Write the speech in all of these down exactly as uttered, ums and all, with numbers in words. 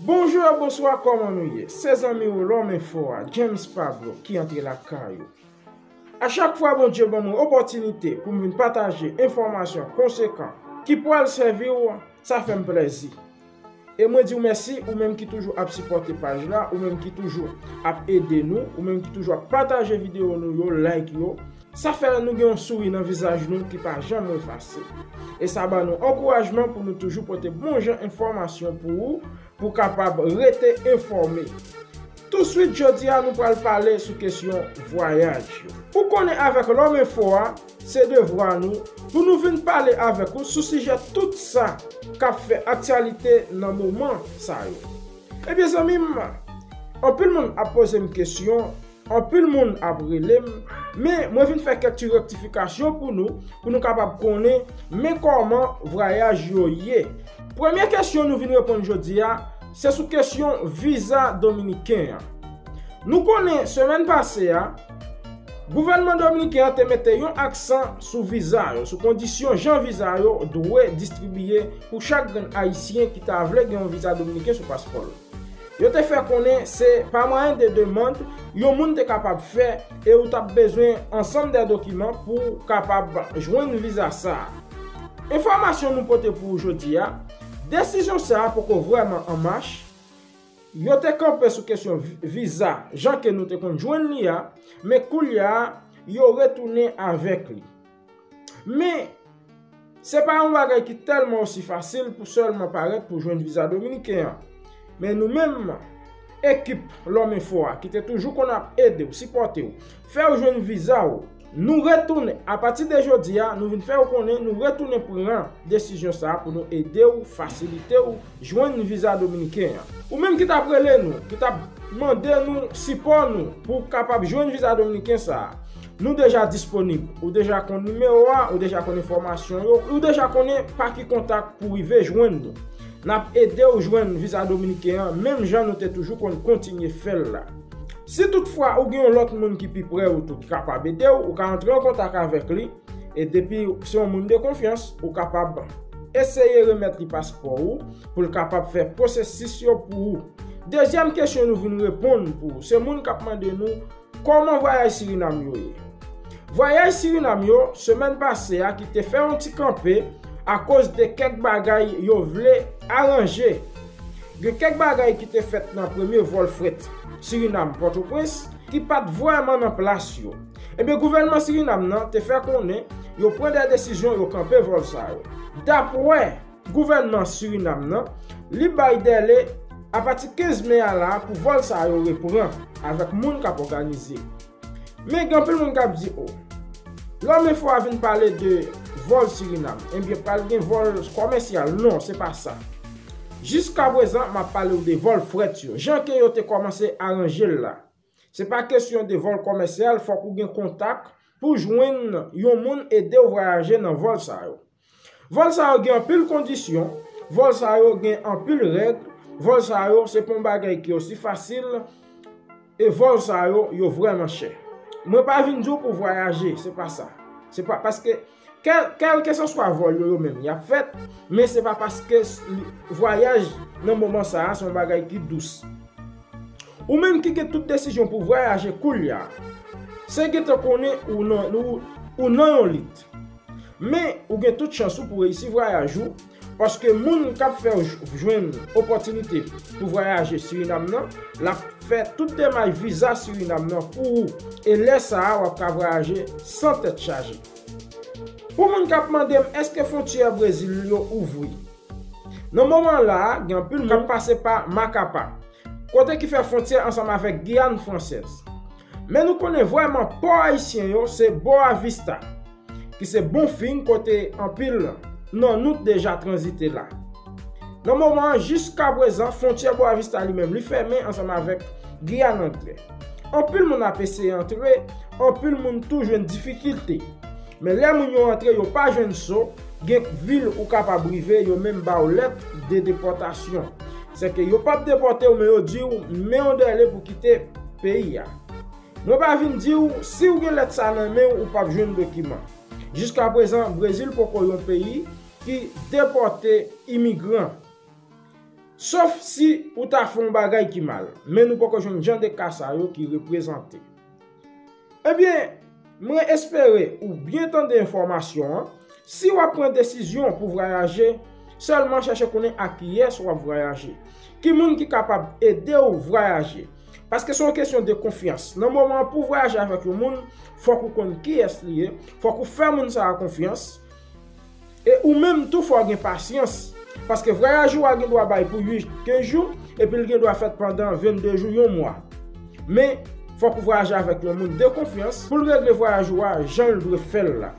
Bonjou e bonswa, kòman nou ye? Se zanmi w Lòm Enfo a, James Pablo, ki antre lakay ou. A chak fwa Bondye ban mwen opòtinite pou m vin pataje enfòmasyon konsekan ki pral sèvi w, sa fè m plèzi. E mwen di w mèsi, ou menm ki toujou ap sipòte paj la, ou menm ki toujou ap ede nou, ou menm ki toujou ap pataje videyo nou yo, like yo. Sa fè nou gen yon souri nan vizaj nou ki pa janm efase. E sa ban nou ankourajman pou nou toujou pote bon jan enfòmasyon pou ou, pou w kapab rete enfòme. Touswit jodi a, nou pral pale sou kesyon vwayaj yo. Ou konnen avèk Lòm Enfo a, se devwa nou pou nou vin pale avèk ou sou sijè tout sa k ap fè aktyalite nan moman sa yo. Ebyen, zanmi m, anpil moun ap poze m kesyon, anpil moun ap rele m, men mwen vin fè kèk ti rektifikasyon pou nou, pou nou kapab konnen men kòman vwayaj yo ye. Premye kesyon nou vin reponn jodi a, se sou kesyon viza dominiken an. Nou konnen semèn pase a, gouvènman dominiken an te mete yon aksan sou viza yo, sou kondisyon jan viza yo dwe distribiye pou chak grenn ayisyen ki ta vle gen yon viza dominiken sou paspò l. Yo te fè konnen se pa mwayen de demann yon moun te kapab fè e ou t ap bezwen ansanm de dokiman pou w kapab jwenn viza sa a. Enfòmasyon nou pote pou ou jodi a, desizyon sa a poko vrèman an mach. Yo te kanpe sou kesyon vi-, viza, jan ke nou te konn jwenn li a, men koulye a, yo retounen avèk li. Men, se pa yon bagay ki tèlman osi fasil pou sèlman parèt pou jwenn viza dominiken an. Men nou menm, ekip Lòm Enfo a, ki te toujou konn ap ede w, sipòte w, fè w jwenn viza w, nou retounen, apati de jodi a, nou vin fè w konnen, nou retounen pran desizyon sa a pou nou ede w, fasilite w jwenn viza dominiken an. Ou menm ki t ap rele nou, ki t ap mande nou sipò nou pou w kapab jwenn viza dominiken sa a, nou deja disponib. Ou deja konn nimewo a, ou deja konn enfòmasyon yo, ou deja konnen pa ki kontak pou rive jwenn nou. N ap ede w jwenn viza dominiken an, menm jan nou te toujou konn kontinye fè l la. Si toutfwa ou gen yon lòt moun ki pi pre ou tou ki kapab ede w, ou ka antre an kontak avèk li, e depi se yon moun de konfyans, ou kapab eseye remèt li paspò ou pou l kapab fè pwosesis yo pou ou. Dezyèm kesyon nou vin reponn pou ou, se moun k ap mande nou kòman vwayaj Sirinam yo ye. Vwayaj Sirinam yo, semèn pase a, ki te fè yon ti kanpe akoz de kèk bagay yo vle aranje. Gen kèk bagay ki te fèt nan premye vòl frèt Sirinam Pòtoprens ki pa t vrèman nan plas yo. Ebyen, gouvènman Sirinam nan te fè konnen yo pran de desizyon, yo kanpe vòl sa yo. Dapwè gouvènman Sirinam nan, li bay dèle apati kenz me a la pou vòl sa yo repran avèk moun k ap òganize. Men gen anpil moun k ap di, o, Lòm Enfo a vin pale de vòl Sirinam, ebyen pral gen vòl kòmèsyal. Non, se pa sa. Jiskaprezan, m ap pale w de vòl frèt yo, jan ke yo te kòmanse aranje l la. Se pa kesyon de vòl kòmèsyal, fòk ou gen kontak pou jwenn yon moun ede w vwayaje nan vòl sa yo. Vòl sa yo gen anpil kondisyon, vòl sa yo gen anpil règ, vòl sa yo se pa yon bagay ki osi fasil, e vòl sa yo, yo vrèman chè. Mwen pa vin di w pou vwayaje, se pa sa. Se pa paske kèl, kèlkeswa vòl yo, yo menm, y ap fèt, men se pa paske s-, li, vwayaj nan moman sa a se yon bagay ki dous. Ou menm ki gen tout desizyon pou vwayaje koulye a, se gentan konnen ou nan, ou, ou nan yon lit. Men, ou gen tout chans ou pou reyisi vwayaj ou, paske moun k ap fè w j-, jwenn opòtinite pou vwayaje Sirinam nan, l ap fè tout demach viza Sirinam nan pou ou, e lè sa a, w ap ka vwayaje san tèt chaje. Pou moun k ap mande m, èske fwontyè Brezil yo ouvri? Nan moman la a, gen anpil moun k ap pase pa Makapa, kote ki fè fwontyè ansanm avèk Giyàn Fransèz. Men nou konnen vrèman pò ayisyen yo se Boa Vista, ki se Bonfim, kote anpil nan nou t deja tranzite la. Nan moman an, jiskaprezan, fwontyè Boa Vista li menm, li fèmen ansanm avèk Giyàn Anglè. Anpil moun ap eseye antre, anpil moun tou jwenn difikilte. Men lè moun yo antre, yo pa jwenn so, gen vil ou kapab rive, yo menm ba w lèt de depòtasyon. Sèke yo p ap depòte w, men yo di w, men yon dèle pou kite peyi a. Mwen pa vin di w, si w gen lèt sa nan men w, ou p ap jwenn dokiman. Jiskaprezan, Brezil poko yon peyi ki depòte imigran. Sof si ou ta fè yon bagay ki mal, men nou poko jwenn jan de ka sa yo ki reprezante. Ebyen, mwen espere ou byen tande enfòmasyon an. Si w ap pran desizyon pou vwayaje, sèlman chèche konnen ak kiyès w ap vwayaje. Ki moun ki kapab ede w vwayaje? Paske se yon kesyon de konfyans. Nan moman an, pou w vwayaje avèk yon moun, fòk ou konn kiyès li ye, fòk ou fè moun sa a konfyans. E ou menm tou, fò w gen pasyans. Paske vwayaj ou a gen dwa bay pou uit, kenz jou, epi l gen dwa fèt pandan vennde jou, yon mwa. Men, fòk ou vwayaje avèk yon moun de konfyans pou l regle vwayaj ou a jan l dwe fè l la.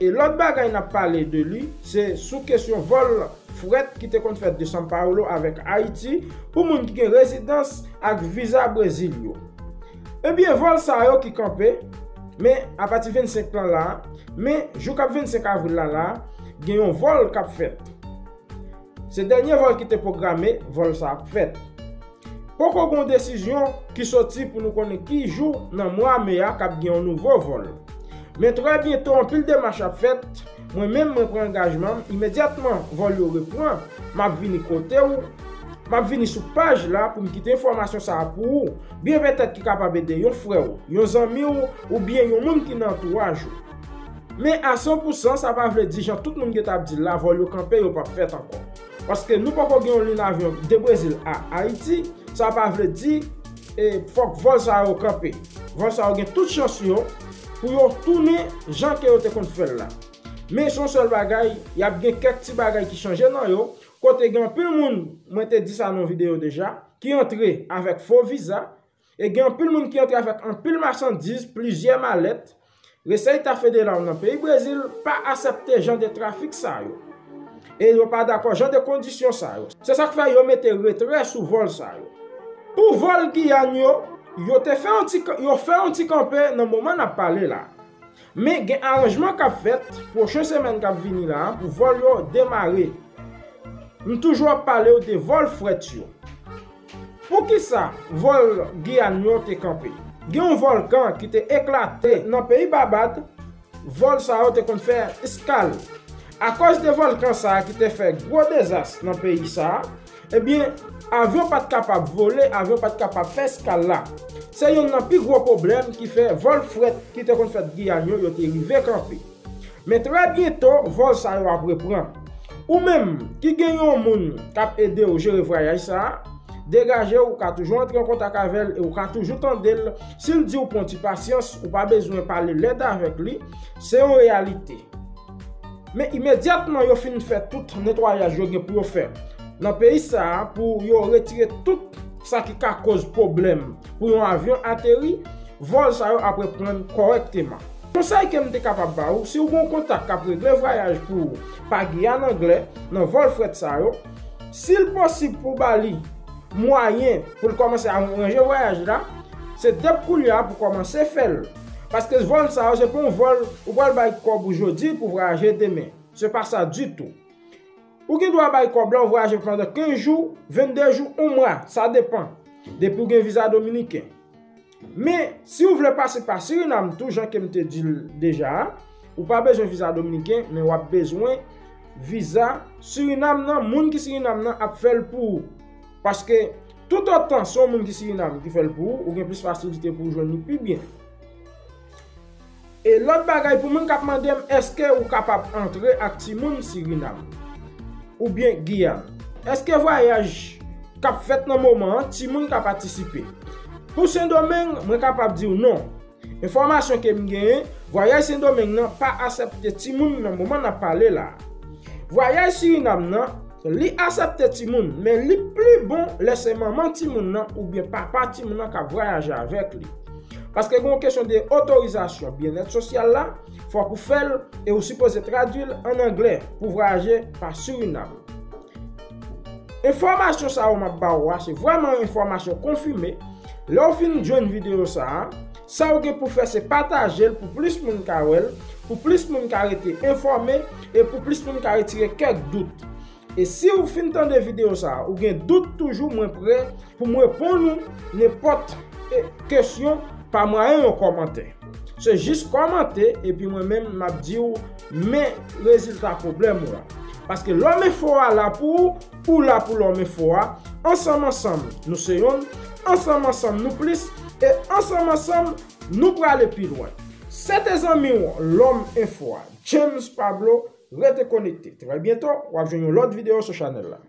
E lòt bagay n ap pale de li, se sou kesyon vòl frèt ki te konn fèt de São Paulo avèk Ayiti pou moun ki gen rezidans ak viza Brezil yo. Ebyen, vòl sa yo ki kanpe, men apati vennsenk lan la, men jou k ap vennsenk avril la la, gen yon vòl k ap fèt. Se dènye vòl ki te pwograme, vòl sa ap fèt. Poko gen yon desizyon ki soti pou nou konnen ki jou nan mwa me a k ap gen yon nouvo vòl. Men trè byento, anpil demach ap fèt. Mwen menm, mwen pran angajman m, imedyatman vòl yo repran, m ap vini kote w, m ap vini sou paj la pou m kite enfòmasyon sa a pou ou. Byen petèt ki kapab ede yon frè w, yon zanmi w, oubyen yon moun ki nan antouraj ou. Men a san pou san, sa pa vle di jan tout moun gentan ap di l la, vòl yo kanpe, yo p ap fèt ankò. Paske nou poko gen yon liy avyon de Brezil a Ayiti, sa pa vle di, e, fòk vòl sa yo kanpe. Vòl sa yo gen tout chans yo pou yo tounen jan ke yo te konn fè l la. Men se yon sèl bagay, y ap gen kèk ti bagay ki chanje nan yo, kote gen anpil moun, mwen te di sa nan yon videyo deja, ki antre avèk fo viza, e gen anpil moun ki antre avèk anpil machandiz, plizyè malèt. Resèyta Federal nan peyi Brezil pa aksepte jan de trafik sa yo. E yo pa dakò jan de kondisyon sa yo. Se sa k fè yo mete retrè sou vòl sa yo. Pou vòl Giyàn yo, yo te fè yon ti, yo fè yon ti kanpe nan moman n ap pale la. Men gen aranjman k ap fèt, pwochen semèn k ap vini la, pou vòl yo demare. M toujou ap pale w de vòl frèt yo. Poukisa vòl Giyàn yo te kanpe? Gen yon vòlkan ki te eklate nan peyi Babad, vòl sa yo te konn fè eskal. Akòz de vòlkan sa a ki te fè gwo dezas nan peyi sa a, ebyen, avyon pa t kapab vole, avyon pa t kapab fè eskal la. Se youn nan pi gwo pwoblèm ki fè vòl frèt ki te konn fèt Giyàn yo, yo te rive kanpe. Men trè byento, vòl sa yo ap reprann. Ou menm ki gen yon moun k ap ede w jere vwayaj sa a, degaje w, ou ka toujou antre an kontak avè l e ou ka toujou tande l. Si l di w pran ti pasyans, ou pa bezwen pale lèd avèk li, se yon reyalite. Men imedyatman yo fin fè tout netwayaj yo gen pou yo fè nan peyi sa a, pou yo retire tout sa ki ka koz pwoblèm pou yon avyon ateri, vòl sa yo ap reprann kòrèkteman. Konsèy ke m te kapab ba ou, si w gen yon kontak k ap regle vwayaj pou ou pa Giyàn Anglè nan vòl frèt sa yo, si l posib pou w ba li mwayen pou l kòmanse aranje vwayaj la, se depi kounye a pou w kòmanse fè l. Paske vòl sa yo, se pa yon vòl ou pral bay kòb ou jodi pou vwayaje demen. Se pa sa ditou. Ou gen dwa bay kòb la, ou vwayaje pandan kenz jou, vennde jou, yon mwa, sa depann. Depi w gen viza dominiken. Men, si w vle pase pa Sirinam tou, jan ke m te di l deja a, ou pa bezwen viza dominiken, men w ap bezwen viza Sirinam nan, moun ki Sirinam nan ap fè l pou ou. Paske, toutotan se yon moun ki Sirinam ki fè l pou ou, ou gen plis fasilite pou w jwenn li pi byen. E lòt bagay, pou moun k ap mande m, èske ou kapab antre ak timoun Sirinam oubyen Giyàn? Èske vwayaj k ap fèt nan moman an, timoun ka patisipe? Pou Sendomeng, mwen kapab di w non. Enfòmasyon ke m genyen, vwayaj Sendomeng nan pa aksepte timoun nan moman n ap pale la a. Vwayaj Sirinam nan, li aksepte timoun, men li pi bon lè se manman timoun nan oubyen papa timoun nan k ap vwayaje avèk li. Paske gen yon kesyon de otorizasyon byennèt sosyal la, fòk ou fè l e ou sipoze tradui l ann anglè pou vwayaje pa Sirinam. Enfòmasyon sa yo m ap ba ou a, se vrèman yon enfòmasyon konfime. Lè w fin jwenn videyo sa a, sa w gen pou fè se pataje l pou plis moun ka wè l, pou plis moun ka rete enfòme e pou plis moun ka retire kèk dout. E si w fin tande videyo sa a, ou gen dout toujou, mwen prè pou m reponn ou nenpòt, e, kesyon pa mwayen yon kòmantè. Se jis kòmante, epi mwen menm, m ap di w, men rezilta pwoblèm ou an. Paske Lòm Enfo a la pou ou, ou la pou Lòm Enfo a. Ansanm ansanm, nou se yonn. Ansanm ansanm, nou plis. E ansanm ansanm, nou prale pi lwen. Se te zanmi w, Lòm Enfo a, James Pablo. Rete konekte. Trè byento, w ap jwenn yon lòt videyo sou chanèl la.